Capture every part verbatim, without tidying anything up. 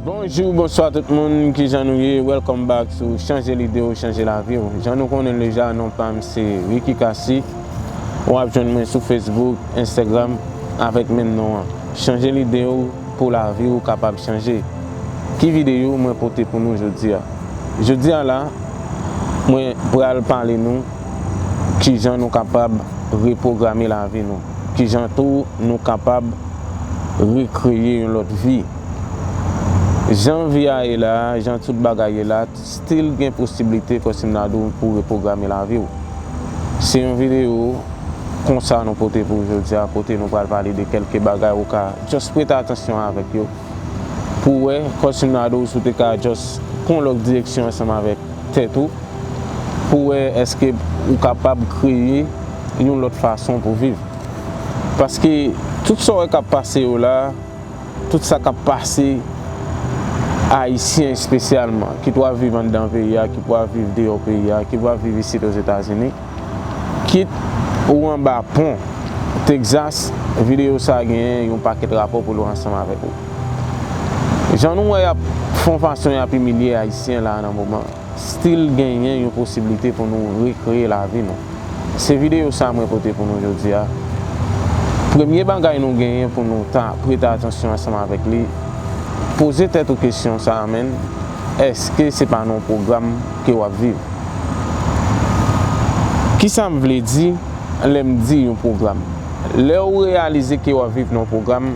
Bonjou, bonswa tout moun, kijan nou ye? Welcome back sou Chanje Lide W, Chanje Lavi W. Jan nou konnen l deja, non pa m se Ricky Cassy. W ap jwenn mwen sou Facebook, Instagram, avèk menm non an. Chanje lide w pou lavi w kapab chanje. Ki videyo mwen pote pou nou jodi a? Jodi a la, mwen pral pale nou kijan nou kapab repwograme lavi nou, kijan tou nou kapab rekreye yon lòt vi. Jan vi a ye la, jan tout bagay ye la, still gen posiblite, kòm si m ta di w, pou repwograme lavi w. Se yon videyo konsa nou pote pou w jodi a, kote nou pral pale de kèlke bagay ou ka just prete atansyon avèk yo, pou w wè, kòm si m ta di w, si w te ka just pran lòt direksyon ansanm avèk tèt ou, pou w wè èske ou kapab kreye yon lòt fason pou viv. Paske tout sa w wè k ap pase yo la, tout sa k ap pase Ayisyen espesyalman, kit w ap viv anndan peyi a, kit w ap viv deyò peyi a, kit w ap viv isit Ozetazini, kit ou anba pon Texas, videyo sa a genyen yon pakèt rapò pou l wè ansanm avèk ou. Jan nou wè y ap fè yon fason y ap imilye Ayisyen la nan moman, still genyen yon posiblite pou nou rekreye lavi nou. Se videyo sa mwen pote pou nou jodi a. Premye bagay nou genyen pou nou ta prete atansyon ansanm avèk li, poze tèt ou kesyon sa a, menn, èske se pa nan yon pwogram ke w ap viv? Kisa m vle di lè m di yon pwogram? Lè w reyalize ke w ap viv nan yon pwogram,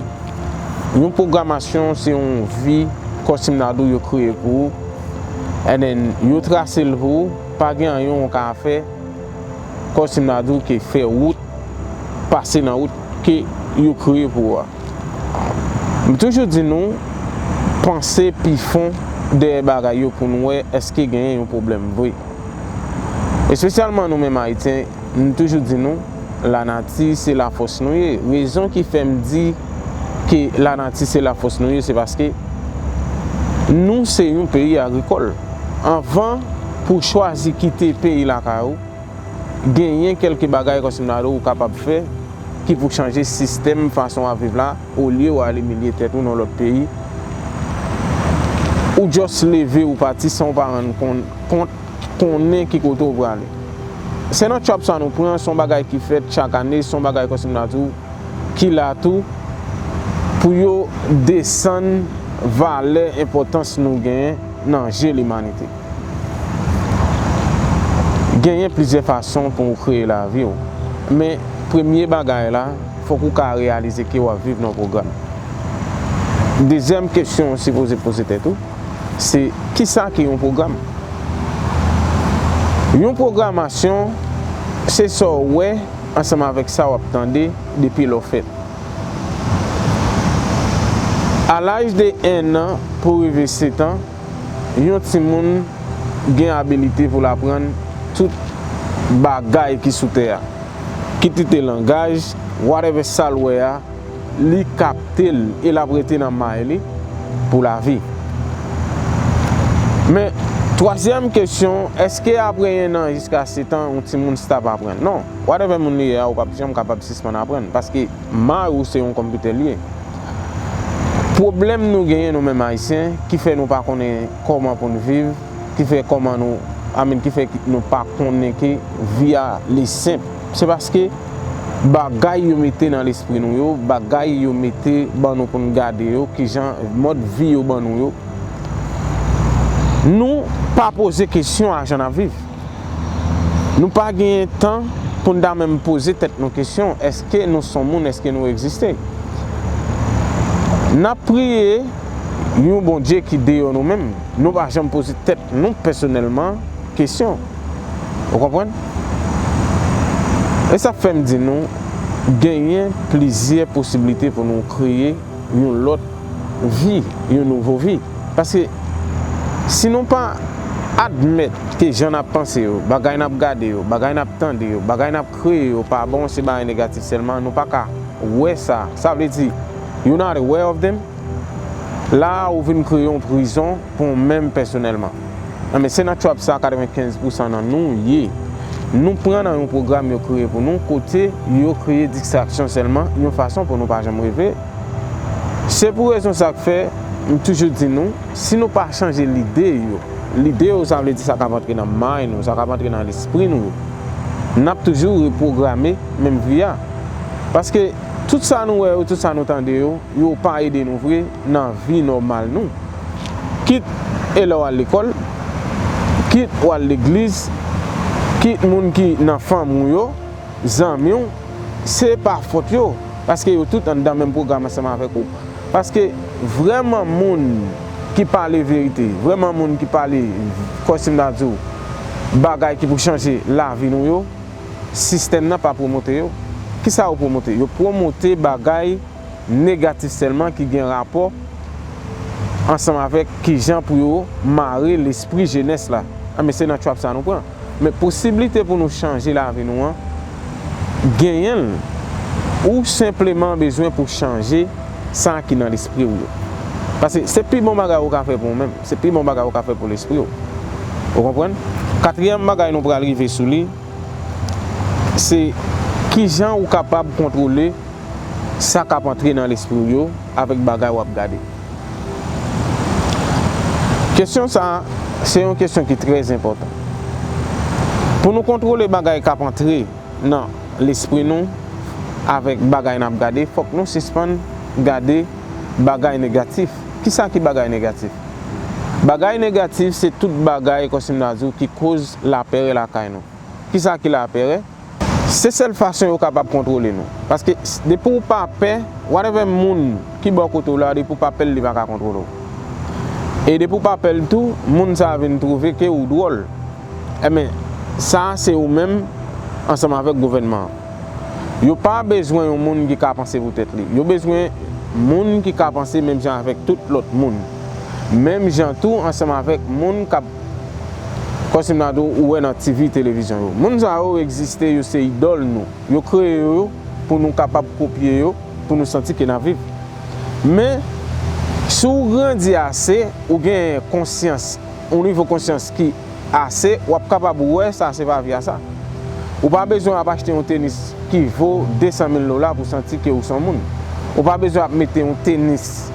yon pwogramasyon se yon vi, kòm si m ta di w, yo kreye pou ou, and then yo trase l pou ou, pa gen anyen w ka fè, kòm si m ta di w, ke fè wout, pase nan wout ke yo kreye pou ou a. M toujou di nou, panse pi fon dèyè bagay yo pou n wè èske genyen yon pwoblèm vre. Espesyalman nou menm Ayisyen, m toujou di nou, lanati se lafòs nou ye. Rezon ki fè m di ke lanati se lafòs nou ye, se paske nou se yon peyi agrikòl. Anvan pou w chwazi kite peyi lakay ou, genyen kèlke bagay kòm si m ta di w ou kapab fè ki pou chanje sistèm fason w ap viv la, olye w al imilye tèt ou nan lòt peyi. Ou just leve, ou pati san w pa rann kon- kont, konnen ki kote w prale. Sè nan trap sa nou pran, se yon bagay ki fèt chak ane, se yon bagay kòm si m ta di w, ki la tou pou yo desann valè enpòtans nou genyen nan je limanite. Genyen plizyè fason pou w kreye lavi w, men premye bagay la, fòk ou ka reyalize ke w ap viv nan yon pwogram. Dezyèm kesyon w sipoze poze tèt ou, se kisa ki yon pwogram? Yon pwogramasyon, se sa w wè ansanm avèk sa w ap tande depi lè w fèt. A laj de en an pou rive sèt an, yon timoun gen abilite pou l aprann tout bagay ki sou tè a. Kit li te langaj, whatever sa l wè a, li kapte l e l ap rete nan may li pou lavi. Men, twazyèm kesyon, èske apre en an jiska sèt an, yon timoun stop aprann? Non. Whatever moun li ye a, ou p ap janm kapab sispann aprann, paske may ou se yon konpitè li ye. Pwoblèm nou genyen nou menm Ayisyen, ki fè nou pa konnen kòman pou n viv, ki fè kòman nou, I mean, ki fè ki nou pa konnen ke vi a li senp. Se paske bagay yo mete nan lespri nou yo, bagay yo mete ban nou pou n gade yo, kijan mòd vi yo ban nou yo, nou pa poze kesyon a jan n ap viv. Nou pa genyen tan pou n ta menm poze tèt nou kesyon, èske nou se yon moun, èske nou egziste? N ap priye yon Bondye ki deyò nou menm. Nou pa janm poze tèt nou pèsonèlman kesyon. Ou konprann? E sa fè m di nou, genyen plizyè posiblite pou nou kreye yon lòt vi, yon nouvo vi. Paske si nou pa admèt ke jan n ap panse yo, bagay n ap gade yo, bagay n ap tande yo, bagay n ap kreye yo pa bon, se bagay negatif sèlman, nou pa ka wè sa. Sa vle di, you not aware of them. La a, ou vin kreye yon prizon pou w menm pèsonèlman. Enben, se nan trap sa katrevenkenz pousan nan nou ye. Nou pran nan yon pwogram yo kreye pou nou, kote yo kreye distraksyon sèlman, yon fason pou nou pa janm reve. Se pou rezon sa k fè, M toujou di nou, si nou pa chanje lide yo, lide yo, sa vle di sa k ap antre nan mind nou, sa k ap antre nan lespri nou yo, n ap toujou repwograme menm vi a. Paske tout sa nou wè yo, tout sa nou tande yo, yo pa ede nou vre nan vi nòmal nou. Kit e lè w al lekòl, kit w al legliz, kit moun ki nan fanmi w yo, zanmi w, se pa fòt yo, paske yo tout anndan menm pwogram ansanm avèk ou. Paske vrèman moun ki pale verite, vrèman moun ki pale, kòm si m ta di w, bagay ki pou chanje lavi nou yo, sistèm nan pa pwomote yo. Kisa yo pwomote? Yo pwomote bagay negatif sèlman ki gen rapò ansanm avèk kijan pou yo mare lespri jenès la. Anben, se nan trap sa nou pran. Men posiblite pou nou chanje lavi nou an, genyen l. Ou senpleman bezwen pou chanje sa ki nan lespri w yo. Paske se pi bon bagay ou ka fè pou ou menm. Se pi bon bagay ou ka fè pou lespri w. Ou konprann? Katriyèm bagay nou pral rive sou li, se kijan ou kapab kontwole sa k ap antre nan lespri w yo avèk bagay w ap gade. Kesyon sa a, se yon kesyon ki trè enpòtan. Pou nou kontwole bagay k ap antre nan lespri nou avèk bagay n ap gade, fòk nou sispann gade bagay negatif. Kisa ki bagay negatif? Bagay negatif, se tout bagay, kòm si m ta di w, ki koz lapèrè lakay nou. Kisa ki lapèrè? Se sèl fason yo kapab kontwole nou. Paske s- depi w pa pè, whatever moun ki bò kote w la, depi w pa pè l, li pa ka kontwole w. E depi w pa pè l tou, moun sa a vin twouve ke ou dwòl. Enben, sa a se ou menm ansanm avèk gouvènman an. Yo pa bezwen yon moun ki ka panse pou tèt li. Yo bezwen moun ki ka panse menm jan avèk tout lòt moun. Menm jan tou ansanm avèk moun k ap, kòm si m ta di w, ou wè nan T V, televizyon yo. Moun sa yo egziste, yo se idòl nou. Yo kreye yo pou nou kapab kopye yo, pou nou santi ke n ap viv. Men, si w grandi ase, ou gen konsyans, yon nivo konsyans ki ase, w ap kapab wè sa se pa vi a sa. Ou pa bezwen ap achte yon tenis ki vo de san mil dola pou santi ke ou se yon moun. Ou pa bezwen ap mete yon tenis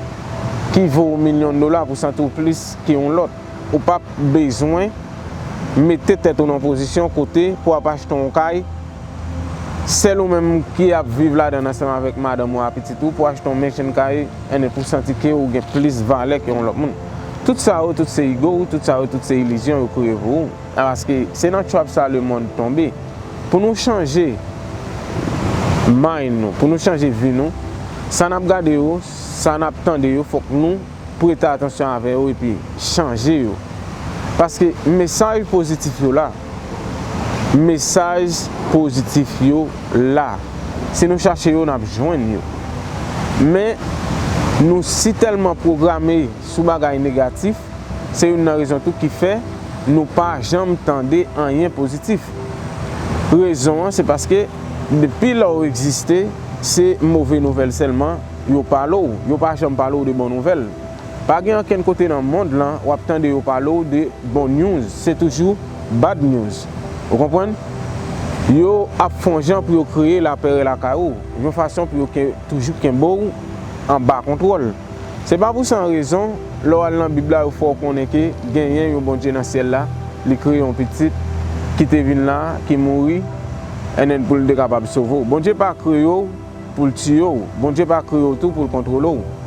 ki vo milyon dola pou santi w plis ke yon lòt. Ou p ap bezwen mete tèt ou nan pozisyon kote pou w ap achte yon kay, sèl ou menm ki ap viv ladan l ansanm avèk madanm ou a pitit ou, pou w achte yon mansion kay, and then pou w santi ke ou gen plis valè ke yon lòt moun. Tout sa yo, tout se ego, tout sa yo, tout se ilizyon yo kreye pou ou. Paske se nan trap sa lemonn tonbe. Pou nou chanje mind nou, pou nou chanje vi nou, sa n ap gade yo, sa n ap tande yo, fòk nou prete atansyon avè yo epi chanje yo. Paske mesaj pozitif yo la. Mesaj pozitif yo la. Si nou chache yo, n ap jwenn yo. Men, nou si tèlman pwograme sou bagay negatif, se youn nan rezon tou ki fè nou pa janm tande anyen pozitif. Rezon an, se paske depi lè w egziste, se move nouvèl sèlman yo pale w. Yo pa janm pale w de bon nouvèl. Pa gen ankenn kote nan mond lan w ap tande yo pale w de bon news. Se toujou bad news. Ou konprann? Yo ap fè yon jan pou yo kreye lapèrè lakay ou, yon fason pou yo ke, toujou kenbe w anba kontwòl. Se pa pou san rezon, lè w al nan Bib la, yo fè w konnen ke genyen yon Bondye nan syèl la, li kreye yon pitit ki te vin la, ki mouri, and then pou l te kapab sove w. Bondye pa kreye w pou l tiye w. Bondye pa kreye w tou pou l kontwole w.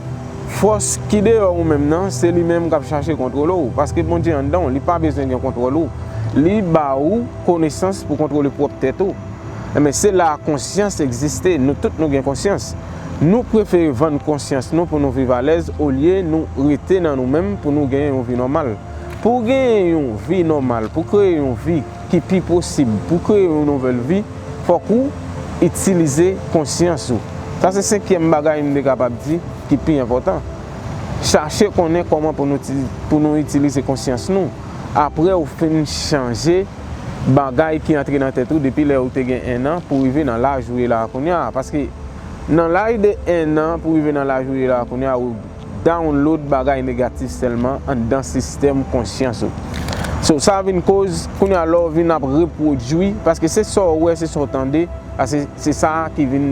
Fòs ki deyò ou menm nan, se li menm k ap chache kontwole w, paske Bondye anndan w, li pa bezwen gen kontwòl ou. Li ba ou konesans pou kontwole pwòp tèt ou. Enben, se la konsyans egziste. Nou tout nou gen konsyans. Nou prefere vann konsyans nou pou nou viv alèz, olye nou rete nan nou menm pou nou genyen yon vi nòmal. Pou w genyen yon vi nòmal, pou w kreye yon vi ki pi posib, pou w kreye yon nouvèl vi, fòk ou itilize konsyans ou. Sa se senkyèm bagay m te kapab di ki pi enpòtan. Chache konnen kòman pou nou ti- pou nou itilize konsyans nou. Apre ou fin chanje bagay ki antre nan tèt ou depi lè ou te gen en an pou rive nan laj ou ye la a kounye a. Paske nan laj de en an pou rive nan laj ou ye la a kounye a, ou download bagay negatif sèlman anndan sistèm konsyans ou. So, sa vin koz, kounye a lè w vin ap repwodui, paske se sa w wè, se sa w tande, paske se sa ki vin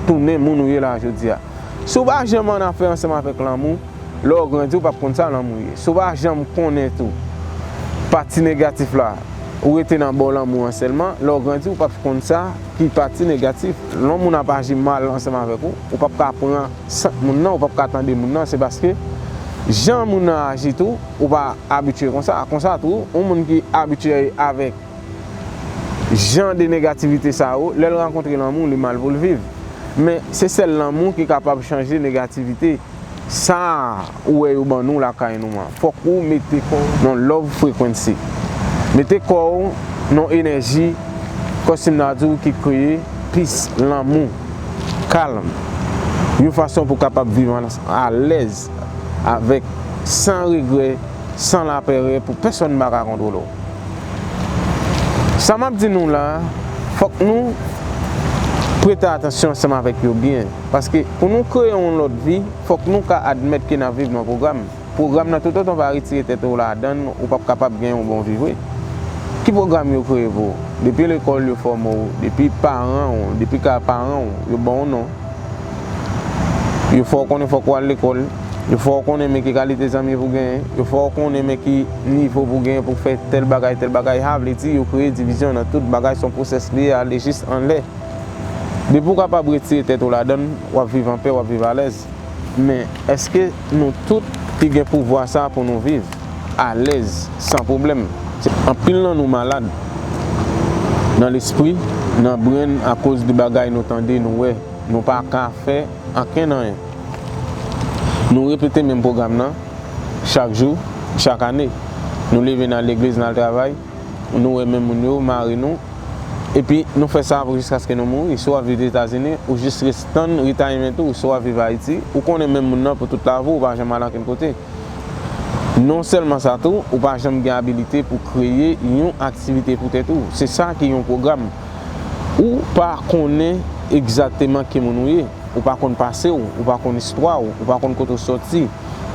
tounen moun ou ye la jodi a. Si w pa janm annafè ansanm avèk lanmou, Lè w grandi, ou p ap konn sa lanmou ye. Si w pa janm konnen tou pati negatif la, ou rete nan bò lanmou an sèlman, lè w grandi, ou p ap konn sa ki pati negatif. Lè yon moun ap aji mal ansanm avèk ou, ou p ap ka pran sant moun nan, ou p ap ka tande moun nan, se paske jan moun nan aji tou, ou pa abitye konsa. Konsa tou, yon moun ki abitye avèk jan de negativite sa yo, lè l rankontre lanmou, li mal pou l viv. Men, se sèl lanmou ki kapab chanje negativite. Sa ou wè yo ban nou lakay nou an. Fòk ou mete kò w nan love frequency. Mete kò w nan enèji, kòm si m ta di w, ki kreye pis, lanmou, kalm. Yon fason pou w kapab viv an, alèz, avèk, san regrè, san lapèrè pou pèsonn pa ka kontwole w. Sa m ap di nou la, fòk nou prete atansyon ansanm avèk yo byen. Paske pou nou kreye yon lòt vi, fòk nou ka admèt ke n ap viv nan pwogram. Pwogram nan, toutotan w pa retire tèt ou ladan l, ou p ap kapab gen yon bon vi vre. Ki pwogram yo kreye pou ou? Depi lekòl yo fòme w, depi paran w, depi ka paran w, yo ba w non. Yo fè w konnen fòk ou al lekòl. Yo fè w konnen men ki kalite zanmi pou w genyen. Yo fè w konnen men ki nivo pou w genyen pou w fè tèl bagay, tèl bagay. Sa vle di, yo kreye divizyon nan tout bagay, se yon pwosès li ye, ale jis anlè. Depi w kapab retire tèt ou ladan l, w ap viv anpè, w ap viv alèz. Men, èske nou tout ki gen pouvwa sa a pou nou viv alèz, san pwoblèm? Anpil nan nou malad nan lespri, nan brenn, akoz de bagay nou tande, nou wè. Nou pa ka fè ankenn anyen. Nou repete menm pwogram nan chak jou, chak ane. Nou leve, n al legliz, n al travay, nou wè menm moun yo, mari nou, epi nou fè sa jiskaske nou mouri. Si w ap viv Etazini, ou jis res tann retirement ou. Si w ap viv Ayiti, ou konnen menm moun nan pou tout lavi w, ou pa janm al ankenn kote. Non sèlman sa tou, ou pa janm gen abilite pou kreye yon aktivite pou tèt ou. Se sa ki yon pwogram. Ou pa konnen egzakteman ki moun ou ye. Ou pa konn pase w, ou pa konn istwa w, ou pa konn kote w sòti.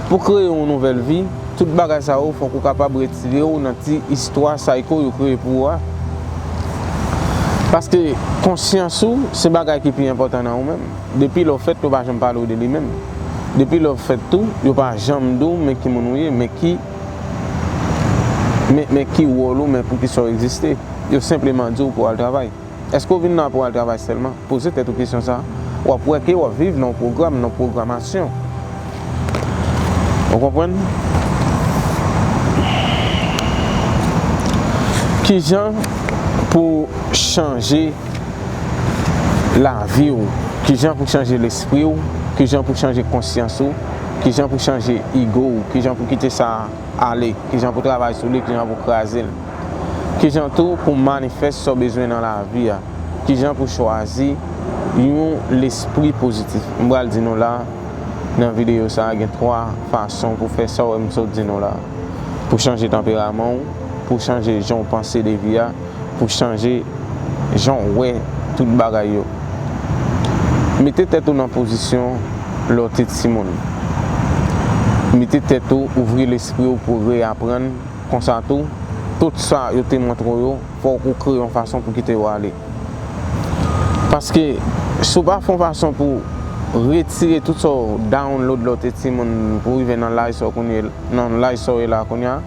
Pou kreye yon nouvèl vi, tout bagay sa yo, fòk ou kapab retire w nan ti istwa psycho yo kreye pou ou a. Paske konsyans ou, se bagay ki pi enpòtan nan ou menm. Depi lè w fèt, yo pa janm pale w de li menm. Depi lè w fèt tou, yo pa janm di w men ki moun ou ye, men ki, men, men ki wòl ou, men poukisa w egziste. Yo senpleman di w pou w al travay. Èske w vin la pou w al travay sèlman? Poze tèt ou kesyon sa a. W ap wè ke w ap viv nan yon pwogram, nan yon pwogramasyon. Ou konprann? Kijan pou chanje lavi w? Kijan pou chanje lespri w? Kijan pou chanje konsyans ou? Kijan pou chanje ego w? Kijan pou kite sa ale? Kijan pou travay sou li? Kijan pou kraze l? Kijan tou pou manifès sa w bezwen nan lavi a? Kijan pou chwazi yon lespri pozitif? M pral di nou la, nan videyo sa a, gen twa fason pou fè sa w wè m sot di nou la. Pou chanje tanperaman w, pou chanje jan w panse de vi a, pou chanje jan w wè tout bagay yo. Mete tèt ou nan pozisyon lè w te timoun. Mete tèt ou, ouvri lespri w pou w reyaprann. Konsa tou, tout sa yo te montre w yo, fòk ou kreye yon fason pou kite yo ale. Paske si w pa fè yon fason pou retire tout sa w download lè w te timoun pou rive nan laj sa w kounye, nan laj sa w ye la kounye a,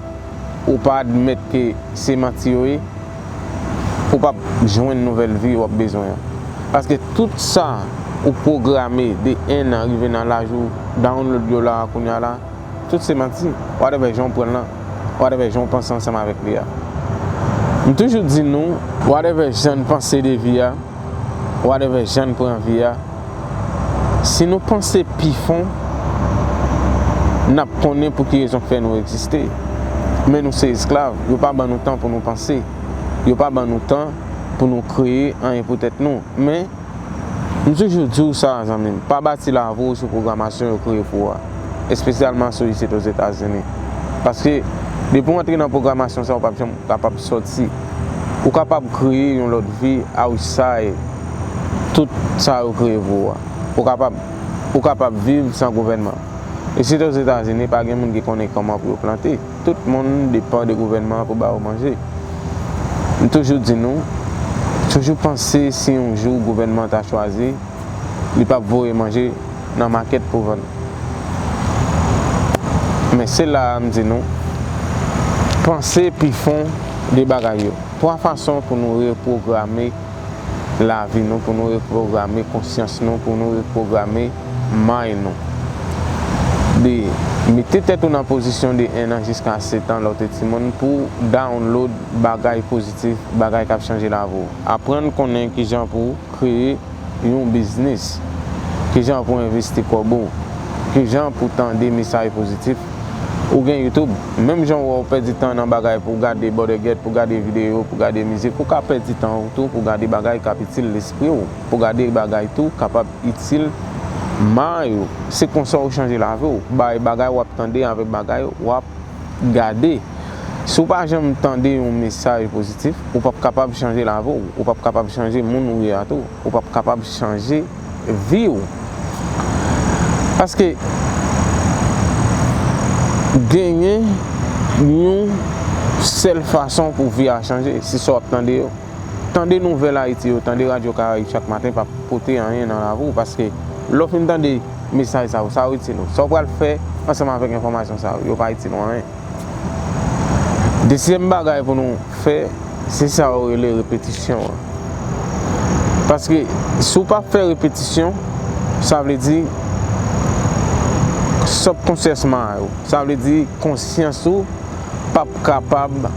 ou pa admèt ke se manti yo ye, ou p ap jwenn nouvèl vi w ap bezwen an. Paske tout sa ou pwograme de en an rive nan laj ou download yo la kounye a la, tout se manti. Whatever jan w pran l lan, whatever jan w panse ansanm avèk li a. M toujou di nou, whatever jan n panse de vi a, whatever jan n pran vi a, si nou panse pi fon, n ap konnen pou ki rezon k fè nou egziste. Men nou se esklav, yo pa ban nou tan pou nou panse. Yo pa ban nou tan pou nou kreye anyen pou tèt nou. Men, m toujou di w sa, zanmi m, pa bati lavi w sou pwogramasyon yo kreye pou ou a, espesyalman si w isit Ozetazini. Paske, depi w antre nan pwogramasyon sa, ou p ap janm kapab sòti. Ou kapab kreye yon lòt vi outside tout sa yo kreye pou ou a. Ou kapab, ou kapab viv san gouvènman. Isit Ozetazini, pa gen moun ki konnen kòman pou yo plante. Tout moun depann de gouvènman an pou ba yo manje. M toujou di nou, toujou panse si yon jou gouvènman an ta chwazi, li p ap voye manje nan makèt pou vann. Men se la a m di nou, panse pi fon de bagay yo. Twa fason pou nou repwograme lavi nou, pou nou repwograme konsyans nou, pou nou repwograme may nou. De mete tèt ou nan pozisyon de en an jiska sèt an lè w te timoun pou w download bagay pozitif, bagay k ap chanje lavi w. Aprann konnen kijan pou w kreye yon biznis, kijan pou w envesti kòb ou, kijan pou w tande mesaj pozitif. Ou gen YouTube, menm jan w wè w pèdi tan nan bagay pou w gade bòdègèt, pou w gade videyo, pou w gade mizik, ou ka pèdi tan ou tou pou w gade bagay k ap itil lespri w, pou w gade bagay tou k ap itil may ou. Se konsa w chanje lavi w, bay bagay w ap tande avèk bagay w ap gade. Si w pa janm tande yon mesaj pozitif, ou p ap kapab chanje lavi w, ou p ap kapab chanje moun ou ye a tou, ou p ap kapab chanje vi w. Paske genyen yon sèl fason pou vi a chanje, se sa w ap tande yo. Tande nouvèl Ayiti yo, tande Radyo Karayib chak maten p ap pote anyen nan lavi w, paske lè w fin tande mesaj sa yo, sa yo itil ou? Sa w pral fè ansanm avèk enfòmasyon sa yo? Yo pa itil ou anyen. Dezyèm bagay pou nou fè, se sa yo rele repetisyon an. Paske si w pa fè repetisyon, sa vle di subconscious mind ou, sa vle di konsyans ou p ap kapab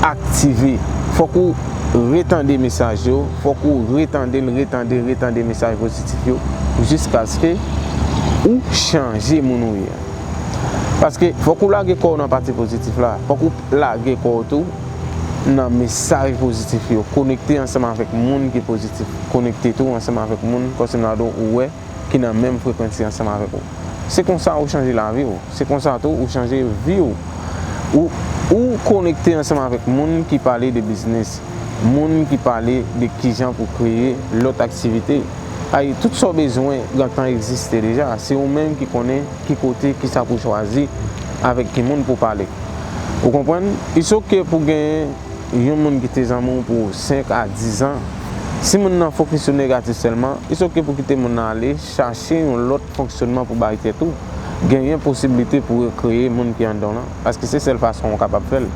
aktive. Fòk ou retande mesaj yo, fòk ou retande l, retande, retande mesaj pozitif yo, jiskaske ou chanje moun ou ye a. Paske fòk ou lage kò w nan pati pozitif la, fòk ou lage kò w tou nan mesaj pozitif yo, konekte ansanm avèk moun ki pozitif, konekte tou ansanm avèk moun, kòmsi m ta di w, ou wè, ki nan menm frekans ansanm avèk ou. Se konsa ou chanje lavi w. Se konsa tou ou chanje vi w. Ou, ou konekte ansanm avèk moun ki pale de biznis, moun ki pale de kijan pou kreye lòt aktivite. Ay, tout sa w bezwen gentan egziste deja. Se ou menm ki konnen ki kote, kisa pou chwazi, avèk ki moun pou pale. Ou konprann? It's ok pou genyen yon moun kite zanmi w pou senk a diz an. Si moun nan fokis sou negatif sèlman, it's ok pou kite moun nan ale, chache yon lòt fonksyònman pou bay tèt ou. Genyen posiblite pou rekreye moun ki anndan w lan, paske se sèl fason ou kapab fè l.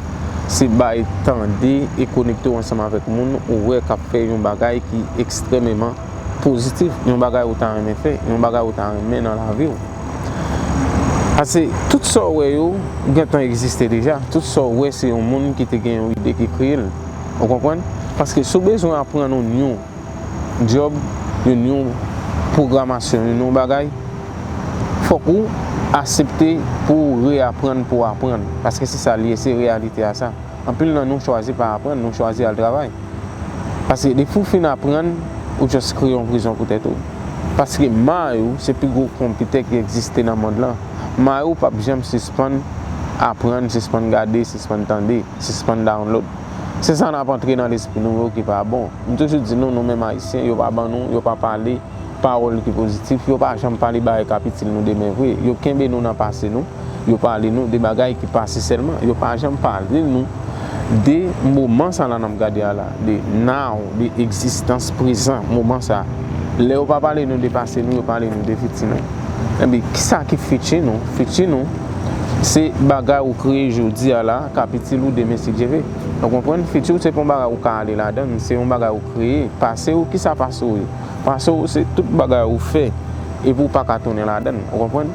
Se bay, tande e konekte w ansanm avèk moun ou wè k ap fè yon bagay ki ekstrèmeman pozitif, yon bagay ou ta renmen fè, yon bagay ou ta renmen nan lavi w. Paske tout sa w wè yo gentan egziste deja. Tout sa w wè se yon moun ki te gen yon ide ki kreye l. Ou konprann? Paske si w bezwen aprann yon new job, yon new pwogramasyon, yon new bagay, fòk ou aksepte pou w reaprann, pou w aprann. Paske se sa l ye, se reyalite a sa. Anpil nan nou chwazi pa aprann, nou chwazi al travay. Paske depi w fin aprann, ou just kreye yon prizon pou tèt ou. Paske may ou se pi gwo konpitè ki egziste nan mond lan. May ou p ap janm sispann aprann, sispann gade, sispann tande, sispann download. Se sa n ap antre nan lespri nou yo ki pa bon. M toujou di nou, nou menm Ayisyen, yo pa ban nou, yo pa pale pawòl ki pozitif, yo pa janm pale bagay k ap itil nou demen vre. Yo kenbe nou nan pase nou, yo pale nou de bagay ki pase sèlman. Yo pa janm pale nou de moman sa la n ap gade a la, de now, de egzistans prezan, moman sa. Lè yo pa pale nou de pase nou, yo pale nou de fiti nou. Ebyen, kisa ki fiti nou? Fiti nou, se bagay ou kreye jodi a la, k ap itil ou demen si Dye vle. Ou konprann? Fiti ou se pa yon bagay ou ka ale ladan l, se yon bagay ou kreye. Pase ou, kisa pase ou ye? Pase w se tout bagay ou fè epi w pa ka tounen ladan l. Ou konprann?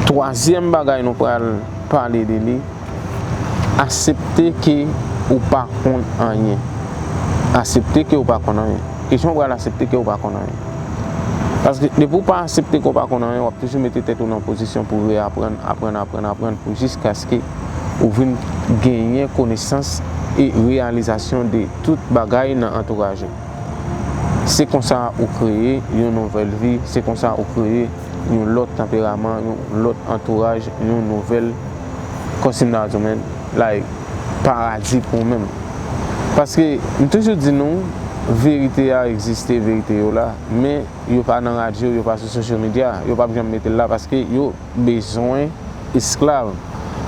Twazyèm bagay nou pral pale de li, aksepte ke ou pa konn anyen. Aksepte ke ou pa konn anyen. Kesyon w pral aksepte ke ou pa konn anyen. Paske depi w pa aksepte ke w pa konn anyen, w ap toujou mete tèt ou nan pozisyon pou w reaprann, aprann, aprann, aprann, pou jiskaske ou vin genyen konesans e reyalizasyon de tout bagay nan antouraj ou. Se konsa ou kreye yon nouvèl vi, se konsa ou kreye yon lòt tanperaman, yon lòt antouraj, yon nouvèl, kòmsi m ta di w menm, like, paradi pou ou menm. Paske m toujou di nou, verite a egziste, verite yo la, men yo pa nan radyo, yo pa sou social media, yo p ap janm mete l la paske yo bezwen esklav.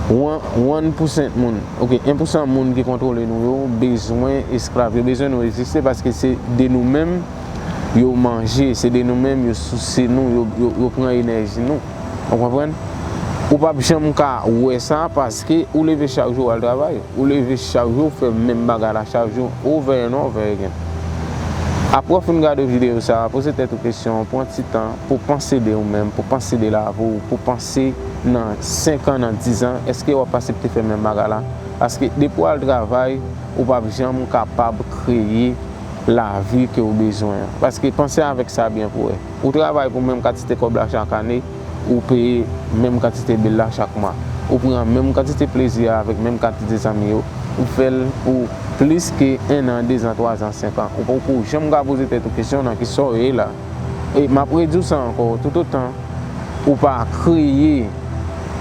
One, one percent moun, ok, en pousan moun ki kontwole nou yo bezwen esklav. Yo bezwen nou egziste paske se de nou menm yo manje, se de nou menm yo souse nou, yo, yo, yo pran enèji nou. Ou konprann? Ou p ap janm ka wè sa, paske ou leve chak jou w al travay. Ou leve chak jou w fè menm bagay la chak jou, over and over again. Apre w fin gade videyo sa a, poze tèt ou kesyon, pran ti tan pou panse de ou menm, pou panse de lavi w, pou panse nan senk an, nan diz an, èske w ap aksepte fè menm bagay la? Paske depi w al travay, ou p ap janm kapab kreye lavi ke w bezwen an. Paske panse avèk sa byen pou wè. Ou travay pou menm kantite kòb la chak ane, ou peye menm kantite bil la chak mwa. Ou pran menm kantite plezi a avèk menm kantite zanmi yo. Ou fè l pou plis ke en an, de zan, twa zan, senk an. Ou poko janm ka poze tèt ou kesyon nan kisa w ye la. E m ap redi w sa ankò, toutotan ou pa kreye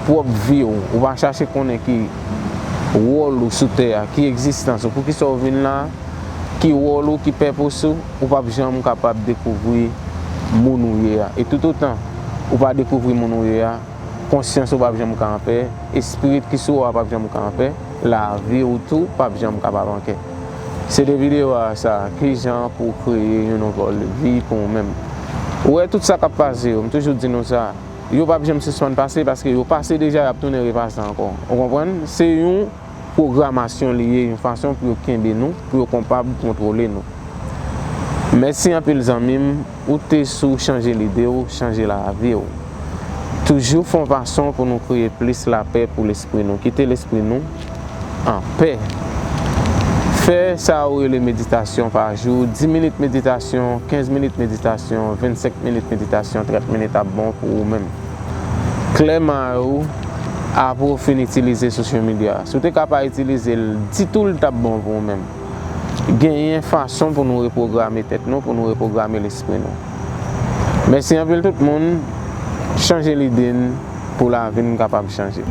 pwòp vi w, ou pa chache konnen ki wòl ou sou tè a, ki egzistans ou, poukisa w vin la, ki wòl ou, ki pèpous ou, ou p ap janm kapab dekouvri moun ou ye a. E toutotan ou pa dekouvri moun ou ye a, konsyans ou p ap janm ka anpè, espirit ki sou ou a p ap janm ka anpè, lavi w tou p ap janm kapab anpè. Se te videyo a sa, kijan pou w kreye yon nouvèl vi pou ou menm. Ou wè tout sa k ap pase yo, m toujou di nou sa, yo p ap janm sispann pase paske yo pase deja, y ap tounen repase ankò. Ou konprann? Se yon pwogramasyon li ye, yon fason pou yo kenbe nou, pou yo konpab kontwole nou. Mèsi anpil zanmi m, ou te sou Chanje Lide W, Chanje Lavi W. Toujou fè yon fason pou nou kreye plis lapè pou lespri nou. Kite lespri nou anpè. Fè sa yo rele meditasyon pa jou, dis minit meditasyon, kenz minit meditasyon, vennsenk minit meditasyon, trant minit ap bon pou ou menm. Klèman ou, apre w fin itilize social media, si w te ka pa itilize l ditou, l t ap bon pou ou menm. Genyen fason pou nou repwograme tèt nou, pou nou repwograme lespri nou. Mèsi anpil tout moun, chanje lide n pou lavi n kapab chanje.